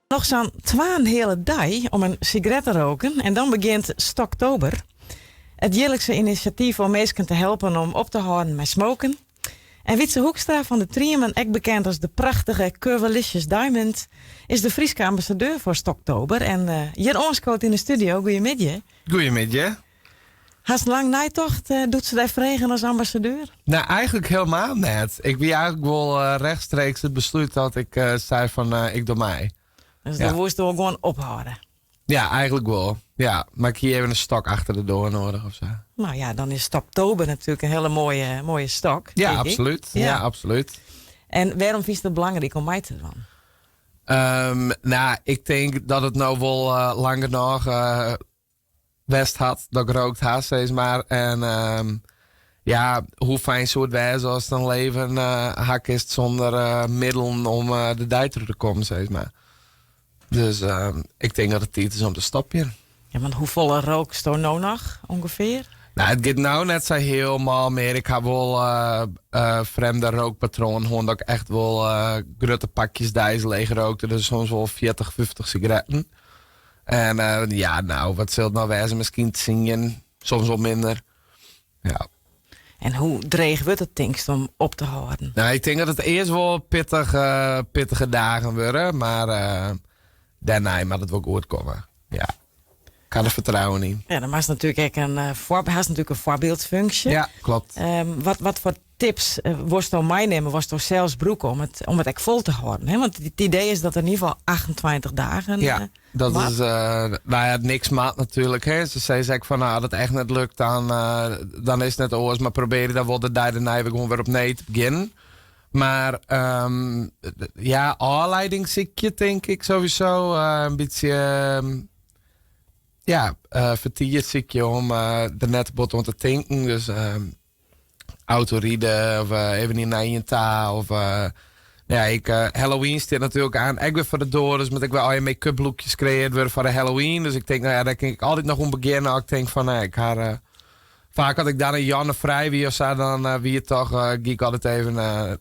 Noch sa'n twaenheale dei om in sigaret te roken en dan begjint Stoktober. It jierlikse inisjatyf om minsken te helpen om op te hâlden mei smoken. En Wietze Hoekstra fan De Triemen, ek bekend as de prachtige Curvalicious Diamond, is de Fryske ambassadeur foar Stoktober en hjir oanskood yn de studio. Goeiemiddei. Goeiemiddei. Hast lang neitocht doe't se dy fregen as ambassadeur? Nou, eigenlik hielendal net. Ik wie eigenlik wol rechtstreeks it beslút dat ik sei fan ik doch mei. Dus dan woest wol gewoan ophâlde? Ja, eigenlik wol. Ja, mar ik hie even in stok achter de doar nedich of sa. Nou ja, dan is Stoptober natuerlik in hiele moaie, moaie stok. Ja, absolút. Ja. Absolút. En wêrom fynst it belangryk om mei te dwaan? Nou, ik tink dat it no wol lang genôch west hat dat ik rookt ha, sis mar. En ja, hoe fijn soe it wêze ast in leven ha kinst sûnder middelen om de dei troch te kommen, sis mar. Dus ik tink dat it tiid is om te stopjen. Ja, want hoefolle rooksto no noch ûngefear? Nou, it giet no net sa hielendal mear. Ik ha wol frjemde rookpatroanen hân dat ik echt wol grutte pakjes deis leech rookte. Dus soms wol 40, 50 sigaretten. En ja, nou, wat sil it no wêze? Miskien 10, soms wol minder. Ja. En hoe dreech wurdt it, tinkst, om op te hâlden? Nou, ik tink dat it earst wol pittich, pittige dagen wurde, mar dêrnei moat it wol goed komme. Ja. Ik ha der fertrouwen yn. Ja, dan moatst natuerlik ek in hast natuerlik in foarbyldfunksje. Ja, kloppet. Wat foar tips wolsto meinimme, wolsto sels brûke om it ek fol te hâlden? Hè? Want it idee is dat der yn ieder gefal 28 dagen Ja, dat moat. is, nou ja, niks moat natuerlik. Hè. Se sizze ek fan, nou, as it echt net lukt, dan is it net oars. Mar probearje dan wol de dei dêrnei wer gewoan wer opnij te begjinnen. Mar ja, ôflieding sykje, tink ik sowieso. In bytsje, ja, fertier sykje om der net te bot oan te tinken. Dus autoride of even yn nei ien ta. Of, ja, Halloween stiet natuerlik oan ek wer foar de doar. Dus moat ik wer al je make-up lookjes kreëarre wurde foar de Halloween. Dus ik tink, nou ja, dêr kin ik altyd noch oan begjinne. As ik tink fan, nee, ik ha, faak as ik dan in jûn frij wie of sa, dan wie it toch, gie ik altyd even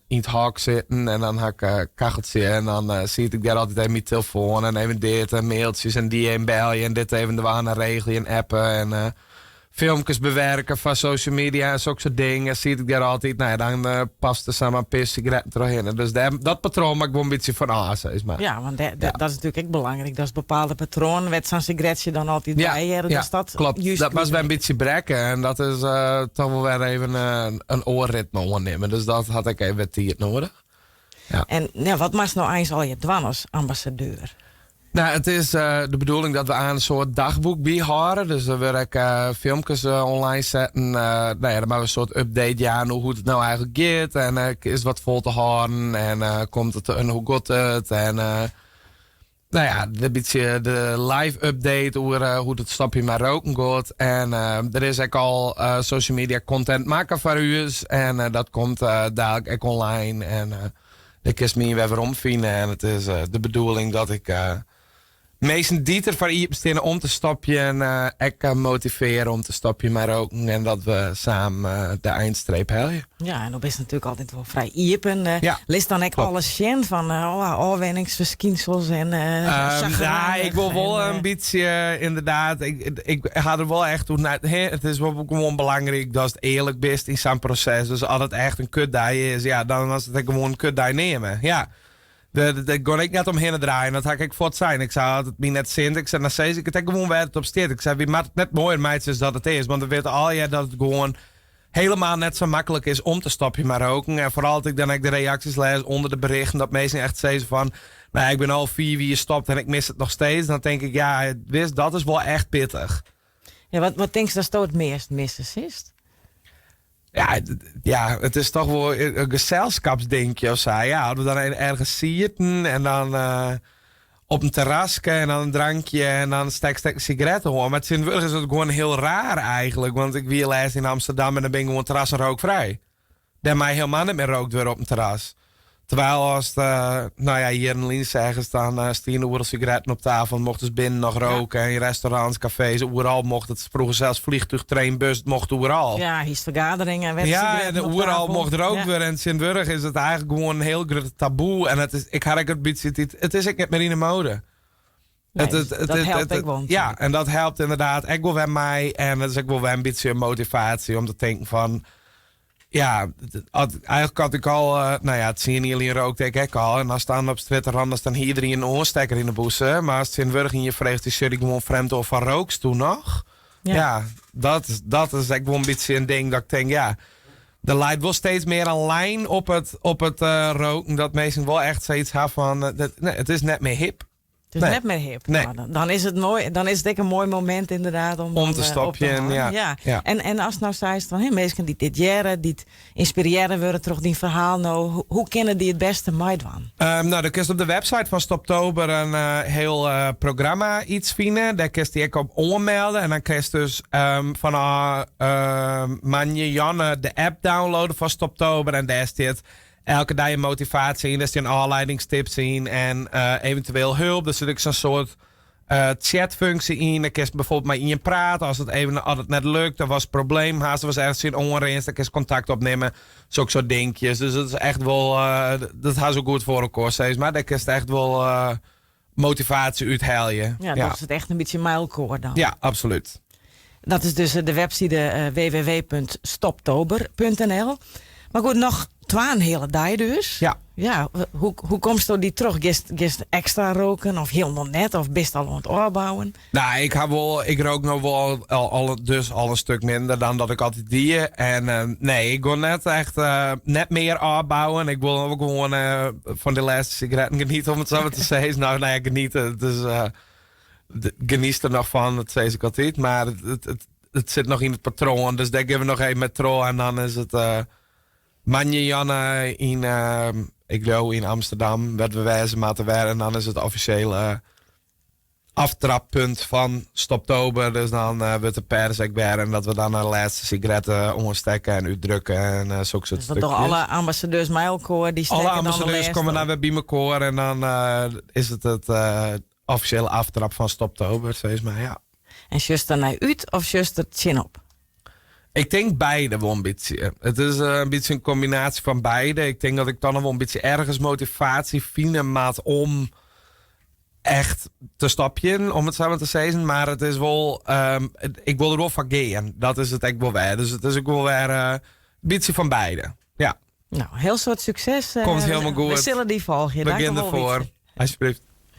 yn it hok sitten en dan ha ik in kacheltsje en dan siet ik dêr altyd even myn telefoan en even dit en mailtsjes en dy even belje en dit even dwaan en regelje en appen en filmkes bewerke foar social media en sokke soart dingen. Siet ik dêr altyd, nou ja, dan past der samar in pear sigaretten trochhinne. Dus dêr, dat patroan moat ik wol in bytsje fan ôf, sis mar. Ja, want dat is natuerlik ek belangryk. Dat is bepaalde patroanen wêr't sa'n sigaretsje dan altyd by hearre. Ja, dus dat klopt. Just Dat moatst wer in bytsje brekke en dat is toch wol wer even in oar ritme oannimme. Dus dat hat ek even wer tiid nedich. Ja. En ja, wat moatst no eins allegear dwaan as ambassadeur? Nou, it is de bedoeling dat we oan in soart dagboek byhâlde. Dus der wurde ek filmkes online setten. Nou ja, dan moatte we in soart update jaan oer hoe't it no eigenlik giet. En is wat fol te hâlden en komt it en hoe giet it? En nou ja, in bytsje de live update oer hoe't it stopjen mei roken giet. En der is ek al social media content makke foar ús. En dat komt dalik ek online. En dêr kinst my wer werom fine. En it is de bedoeling dat ik minsken dy't der foar iepen steane om te stopjen, ek motivearje om te stopjen mei roken. En dat we samen de einstreep helje. Ja, en do bist natuerlik altyd wol frij iepen. Ja, Litst dan ek klopt. alles sjen fan ôfwenningsferskynsels en Ja, ik wol wol in bytsje, ynderdaad. Ik ha der wol echt oer nei. Hè, it is wol gewoan belangryk datst earlik bist yn sa'n proses. Dus as it echt in kutdei is, ja, dan moatst it ek gewoan in kutdei neame. Ja. Dêr gean ik net omhinne draaien. Dat ha ik ek fuort sein. Ik sei, as it my net sint, ik sei, dan sis ik it ek gewoan wêr't it op stiet. Ik sei, wy moatte it net moaier meitsje as dat it is. Want we witte allegear dat it gewoan helemaal net sa maklik is om te stopjen mei roken. En foaral as ik dan ek de reaksjes lês ûnder de berichten, dat minsken echt sizze fan, nou, ik bin al 4 jier stopt en ik mis it noch steeds. Dan tink ik, ja, wist, dat is wol echt pittich. Ja, wat tinkst datsto it meast misse silst? Ja, it is toch wol in geselskapsdinkje of sa. Ja, as we dan ergens sieten en dan op in terraske en dan in drankje en dan stekst ek in sigaret oan. Mar tsjintwurdich is it gewoan hiel raar eigenlik. Want ik wie lêst yn Amsterdam en dan bin gewoan terrassen rookfrij. Dêr mei hielendal net mear rookt wurde op in terras. Terwijl as it, nou ja, jierren lyn seachst, dan stiene oeral sigaretten op tafel en mochten se binnen noch roke. En yn restaurants, kafees, oeral mocht it. Froeger sels fleantúch, trein, bus, it mocht oeral. Ja, hiest fergaderingen en wer Ja, sigaretten en op oeral tafel. mocht rookt wurde. En tsjintwurdich is it eigenlik gewoan in hiel grut taboe. En it is, ik ha ek in bytsje it, it is ek net mear yn 'e moade. Nee, dat helpt ek wol. Ja, en dat helpt ynderdaad ek wol wer mei. En dat is ek wol wer in bytsje motivaasje om te tinken fan. Ja, eigentlik ha ik al, no ja, 10 jier lyn rookte ik ek al. En dan stean op strjitte, dan staan iedereen in oanstekker yn de bûse. Mar as tsjintwurdich ien je freget, dy sjocht gewoan frjemd oan fan rooksto noch? Ja, dat is ek wol in bytsje in ding dat ik tink, ja, der leit wol steeds mear in lijn op it roken. Dat minsken wol echt sayts ha fan, nee, it is net mear hip. It is Nee. net mear hip. Nee. No, dan is it moai, dan is it ek in moai momint ynderdaad om, Om dan, te op stopjen, hâlden. Ja. En ast no seist fan, hè, minsken dy't dit hearre, dy't ynspirearre wurde troch dyn ferhaal no, hoe kinne dy it bêste meidwaan? No, dan kinst op de website fan Stoptober in hiel programma yts fine. Dêr kinst dy ek op oanmelde. En dan kinst dus fanôf moandei Janne de app downloaden fan Stoptober. En dêr stiet elke dei in motivaasje yn. Dêr steane ôfliedingstips yn en eventueel help. Der sit ek sa'n soart chatfunksje yn. Dan kinst bygelyks mei ien prate. As it net lukt, of ast in probleem hast, of ast ergens tsjin oanrinst, dan kinst kontakt opnimme. Sokke soart dinkjes. Dus dat is echt wol, dat ha se goed foar elkoar, sis mar. Dêr kinst echt wol motivaasje úthelje. Ja, dat is it echt in bytsje mei elkoar dan. Ja, absolút. Dat is dus de webside www.stoptober.nl. Mar goed, noch 2,5 dei dus. Ja. Ja, hoe komsto dy troch? Giest ekstra roken of hielendal net? Of bist al oan it ôfbouwen? No, ik rook no wol al, dus al in stik minder dan dat ik altyd die. En nee, ik wol net echt net mear ôfbouwen. Ik wol ek gewoan fan de lêste sigaretten genietsje, om it sa mar te sizzen. No ja, genietsje. Dus, geniet der noch fan, dat sis ik altyd. Mar it sit noch yn it patroan, dus dêr gean we noch even mei troch. En dan is it moandei Janne yn, ik leau yn Amsterdam, wêr't we wêze moatte wer. En dan is it offisjele aftrappunt fan Stoptober. Dus dan wurdt de pers ek wer. En dat we dan de lêste sigaretten oanstekke en útdrukke en sokke soart Dus dat dogge alle ambassadeurs mei elkoar. Dy stekke Alle dan de ambassadeurs lêste komme dan wer by elkoar. En dan is it it offisjele aftrap fan Stoptober, sis mar, ja. En sjochst der nei út of sjochst der tsjinop? Ik tink beide wol in bytsje. It is in bytsje in kombinaasje fan beide. Ik tink dat ik dan noch wol in bytsje ergens motivaasje fine moat om echt te stopjen, om it sa mar te sizzen. Mar it is wol, ik wol der wol foar gean. Dat is it ek wol wer. Dus it is ek wol wer in bytsje fan beide. Ja. No, hiel soad sukses. Komt hielendal We goed. sille dy folgje. We gean Dankjewol, derfoar. Wietse. Alsjeblieft.